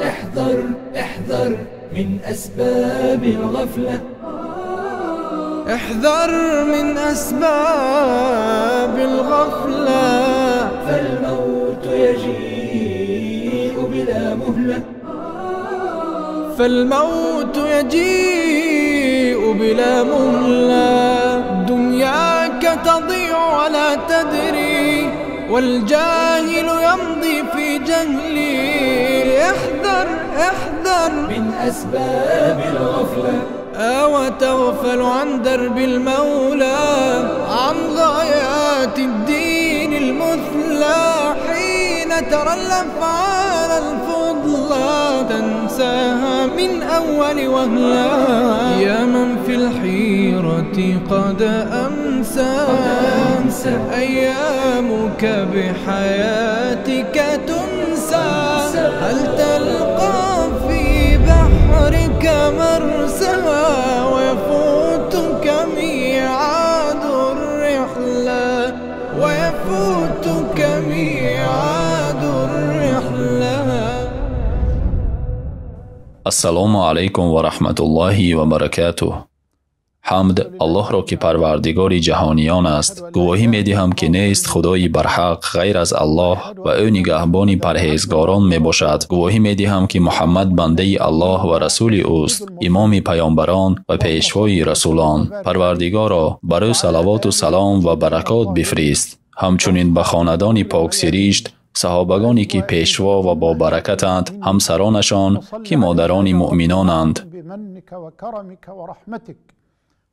احذر احذر من أسباب الغفلة. احذر من أسباب الغفلة، فالموت يجيء بلا مهلة. فالموت يجيء بلا مهلة. دنياك تضيع ولا تدري، والجاهل يمضي في جهلي. احذر احذر من أسباب الغفلة. وتغفل عن درب المولى، عن غايات الدين المثلى. حين ترى الأفعال الفضلى تنساها من أول وهلة. يا من في الحيرة قد أمسى، أيامك بحياتك تنسى. هل تلقى في بحرك مرسى ويفوتك ميعاد الرحلة، ويفوتك ميعاد الرحلة. Ассалому алайкум ва раҳматуллоҳи ва баракатуҳ. Ҳамд Аллоҳро, ки парвардигори ҷаҳониён аст. Гувоҳӣ медиҳам, ки нест худои барҳақ ғайр аз Аллоҳ ва ӯ нигаҳбони парҳезгорон мебошад. Гувоҳӣ медиҳам, ки Муҳаммад бандаи Аллоҳ ва расули ӯст, имоми паёмбарон ва пешвои расулон. Парвардигоро, бар ӯ салавоту салом ва баракот бифирист. Ҳамчунин ба хонадони поксиришт, саҳобагоне ки пешво ва бобаракатанд, ҳамсаронашон ки модарони муъминонанд.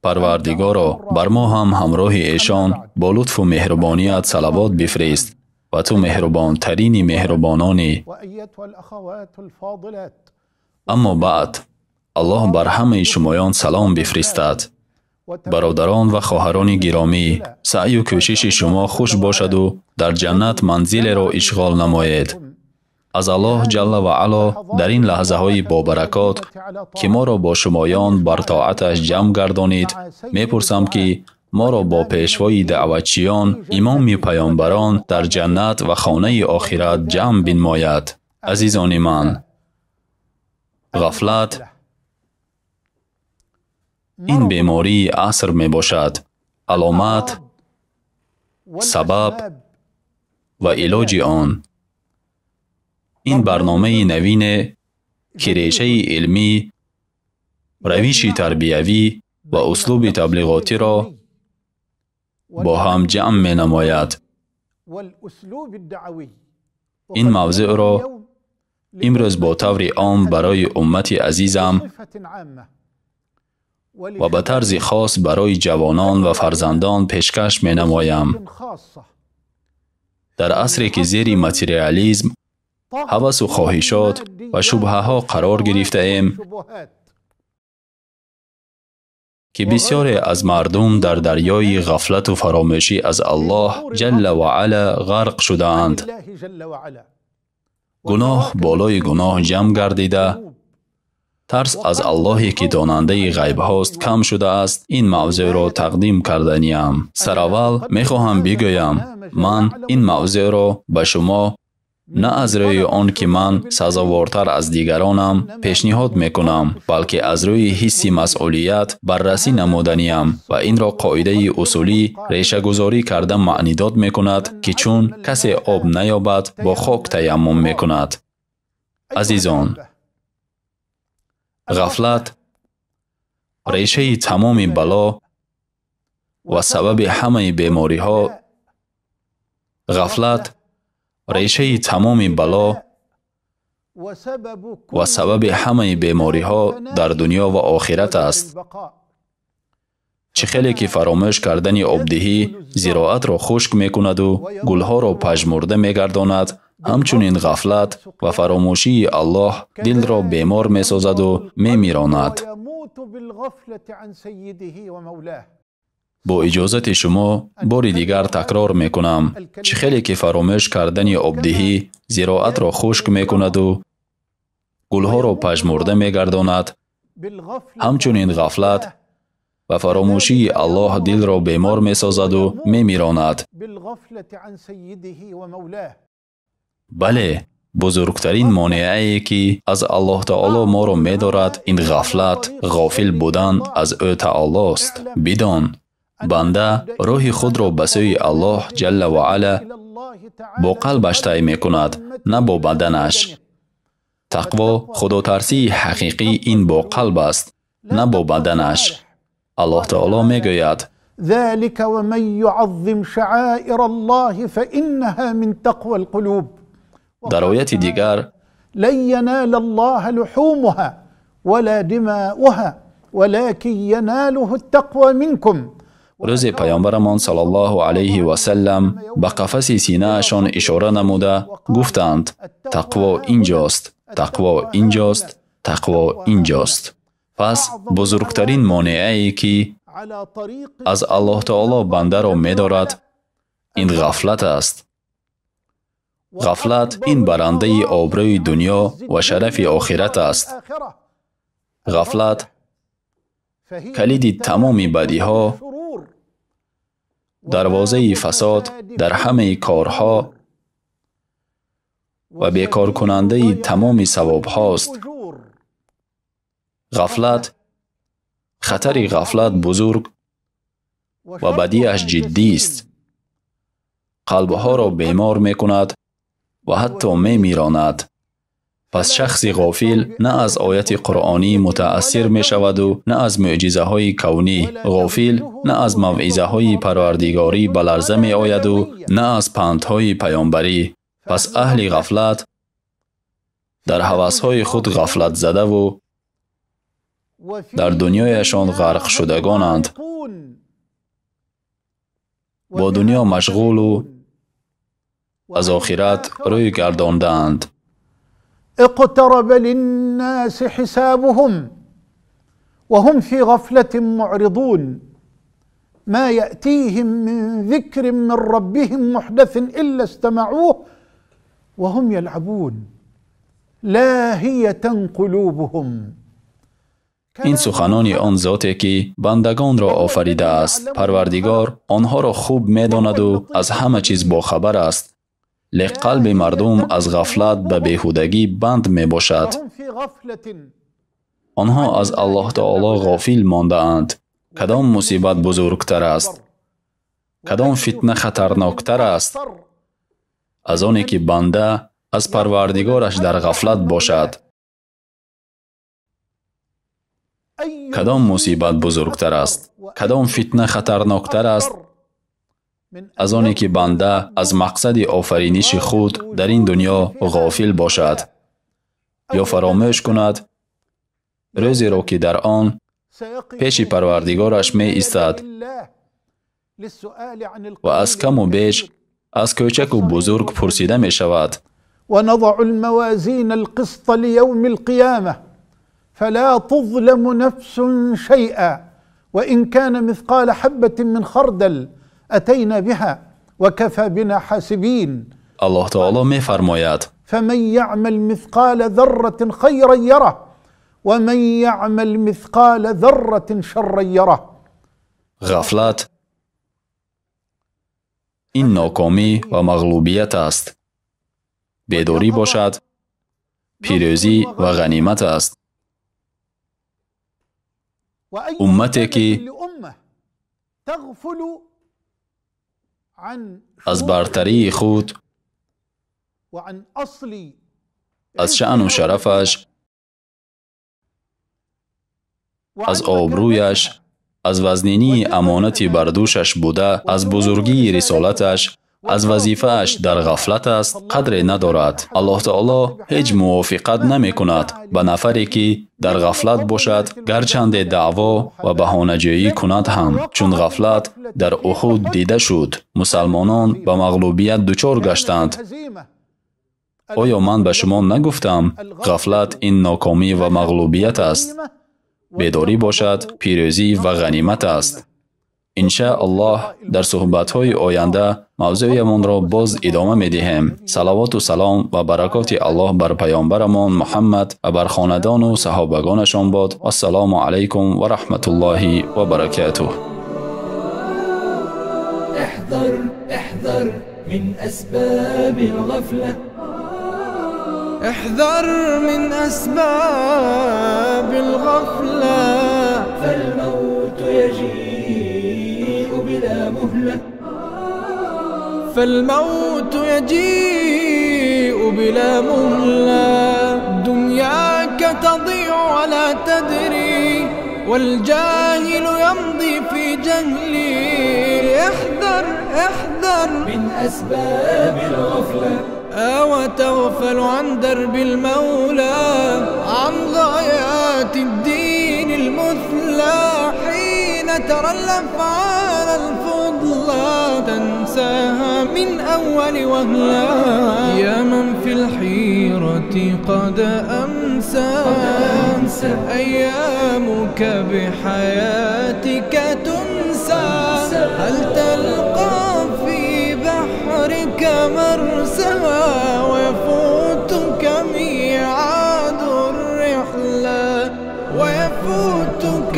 Парвардигоро, бар мо ҳам ҳамроҳи эшон бо лутфу меҳрубоният салавот бифирист ва ту меҳрубонтарини меҳрубононӣ. Аммо баъд, Аллоҳ бар ҳамаи шумоён салом бифиристад. Бародарон ва хоҳарони гиромӣ, саъю кӯшиши шумо хуш бошаду дар ҷаннат манзилеро ишғол намоед. Аз Аллоҳ ҷалла ва ало дар ин лаҳзаҳои бобаракот, ки моро бо шумоён бар тоаташ ҷамъ гардонид, мепурсам, ки моро бо пешвои даъватчиён, имоми паёмбарон дар ҷаннат ва хонаи охират ҷамъ бинмояд. Азизони ман, ғафлат ин бемории аср мебошад. Аломат, сабаб ва илоҷи он. Ин барномаи навине, ки решаи илмӣ, равиши тарбиявӣ ва услуби таблиғотиро бо ҳам ҷамъ менамояд. Ин мавзӯъро имрӯз бо таври ом барои уммати азизам ва ба тарзи хос барои ҷавонон ва фарзандон пешкаш менамоям. Дар асре ки зери материализм, ҳавасу хоҳишот ва шубҳаҳо қарор гирифтаем, ки бисёре аз мардум дар дарёи ғафлату фаромӯшӣ аз Аллоҳ ҷалла ва ала ғарқ шудаанд. Гуноҳ болои гуноҳ ҷамъ гардида, тарс аз Аллоҳе ки донандаи ғайбҳост кам шудааст. Ин мавзӯъро тақдим карданиям. Сараввал мехоҳам бигӯям, ман ин мавзӯъро ба шумо на аз рӯи он ки ман сазовортар аз дигаронам пешниҳод мекунам, балки аз рӯи ҳисси масъулият баррасӣ намуданиям ва инро қоидаи усулӣ решагузорӣ карда маънидод мекунад, ки чун касе об наёбад, бо хок таяммум мекунад. Азизон, ғафлат решаи тамоми бало ва сабаби ҳамаи бемориҳо. Ғафлат решаи тамоми бало ва сабаби ҳамаи бемориҳо дар дунё ва охират аст. Чӣ хеле ки фаромӯш кардани обдиҳӣ зироатро хушк мекунаду гулҳоро пажмурда мегардонад, ҳамчунин ғафлат ва фаромӯшии Аллоҳ дилро бемор месозаду мемиронад. Бо иҷозати шумо бори дигар такрор мекунам, чӣ хеле ки фаромӯш кардани обдиҳӣ зироатро хушк мекунаду гулҳоро пажмурда мегардонад, ҳамчунин ғафлат ва фаромӯшии Аллоҳ дилро бемор месозаду мемиронад. Бале, бузургтарин монеае ки аз Аллоҳ Таоло моро медорад, ин ғафлат, ғофил будан аз ӯ Таолост. Бидон, банда роҳи худро ба сӯи Аллоҳ ҷалла ва ала бо қалбаш тай мекунад, на бо баданаш. Тақво, худотарсии ҳақиқӣ ин бо қалб аст, на бо баданаш. Аллоҳ Таоло мегӯяд: ذلك ومن يعظم شعائر الله فإنها من تقوى القلوب. Дар ояти дигар: لن ينال الله لحومها ولا دماؤها ولكن يناله التقوى منكم. Рӯзе паёмбарамон саллаллоҳу алайҳи васаллам ба қафаси синаашон ишора намуда гуфтанд: тақво инҷост, тақво инҷост, тақво инҷост. Пас бузургтарин монеае ки аз Аллоҳ Таоло бандаро медорад, ин ғафлат аст. Ғафлат ин барандаи обрӯи дунё ва шарафи охират аст. Ғафлат калиди тамоми бадиҳо, дарвозаи фасод дар ҳамаи корҳо ва бекоркунандаи тамоми савобҳост. Ғафлат, хатари ғафлат бузург ва бадиаш ҷиддист. Қалбҳоро бемор мекунад ва ҳатто мемиронад. Пас шахси ғофил на аз ояти қуръонӣ мутаассир мешаваду на аз мӯъҷизаҳои кавнӣ. Ғофил на аз мавъизаҳои парвардигорӣ ба ларза меояду на аз пандҳои паёмбарӣ. Пас аҳли ғафлат дар ҳавасҳои худ ғафлатзадаву дар дунёяшон ғарқшудагонанд. Бо дунё машғулу аз охират рӯй гардондаанд. اقترب للناس حسابهم وهم في غفلة معرضون ما يأتيهم من ذكر من ربهم محدث إلا استمعوه وهم يلعبون لاهية قلوبهم. Ин суханони он зоте ки бандагонро офаридааст. Парвардигор онҳоро хуб медонаду аз ҳама чиз бохабар аст. Лек қалби мардум аз ғафлат ба беҳудагӣ банд мебошад. Онҳо аз Аллоҳ Таоло ғофил мондаанд. Кадом мусибат бузургтар аст? Кадом фитна хатарноктар аст? Аз оне ки банда аз парвардигораш дар ғафлат бошад. Кадом мусибат бузургтар аст? Кадом фитна хатарноктар аст? Аз оне ки банда аз мақсади офариниши худ дар ин дунё ғофил бошад ё фаромӯш кунад рӯзеро ки дар он пеши парвардигораш меистад ва аз каму беш, аз кӯчаку бузург пурсида мешавад. ونضع الموازين القسط ليوم القيامة فلا تظلم نفس شيئا وإن كان مثقال حبة من خردل أتينا بها وكفى بنا حاسبين. Аллоҳ Таоло мефармояд: فمن يعمل مثقال ذرة خيرا يره ومن يعمل مثقال ذرة شرا يره. Ғафлат ин нокомӣ ва мағлубият аст. Бедорӣ бошад, пирӯзӣ ва ғанимат аст. Уммате ки аз бартарии худ, аз шаъну шарафаш, аз обрӯяш, аз вазнинии амонати бардӯшаш буда, аз бузургии рисолаташ, аз вазифааш дар ғафлат аст, қадре надорад. Аллоҳ Таоло ҳеҷ мувофиқат намекунад ба нафаре ки дар ғафлат бошад, гарчанде даъво ва баҳонаҷӯӣ кунад ҳам. Чун ғафлат дар Уҳуд дида шуд, мусалмонон ба мағлубият дучор гаштанд. Оё ман ба шумо нагуфтам, ғафлат ин нокомӣ ва мағлубият аст? Бедорӣ бошад, пирӯзӣ ва ғанимат аст. Иншааллоҳ дар суҳбатҳои оянда мавзӯямонро боз идома медиҳем. Салавоту салом ва баракоти Аллоҳ бар паёмбарамон Муҳаммад ва бар хонадону саҳобагонашон бод. Ассалому алайкум ва раҳматуллоҳи ва баракатуҳ. احذر احذر من أسباب الغفلة، احذر من أسباب الغفلة، فالموت يجيء بلا مهلة، فالموت يجيء بلا مهلة. دنياك تضيع ولا تدري، والجاهل يمضي في جهلي. احذر احذر من أسباب الغفلة، وتغفل عن درب المولى، عن غايات الدين المثلى. حين ترى الأفعال الفضلى تنساها من أول وهلة. يا من في الحيرة قد أمسى، أيامك بحياتك تنسى. هل تلقى في بحرك مرسى، ويفوتك ميعاد الرحلة، ويفوتك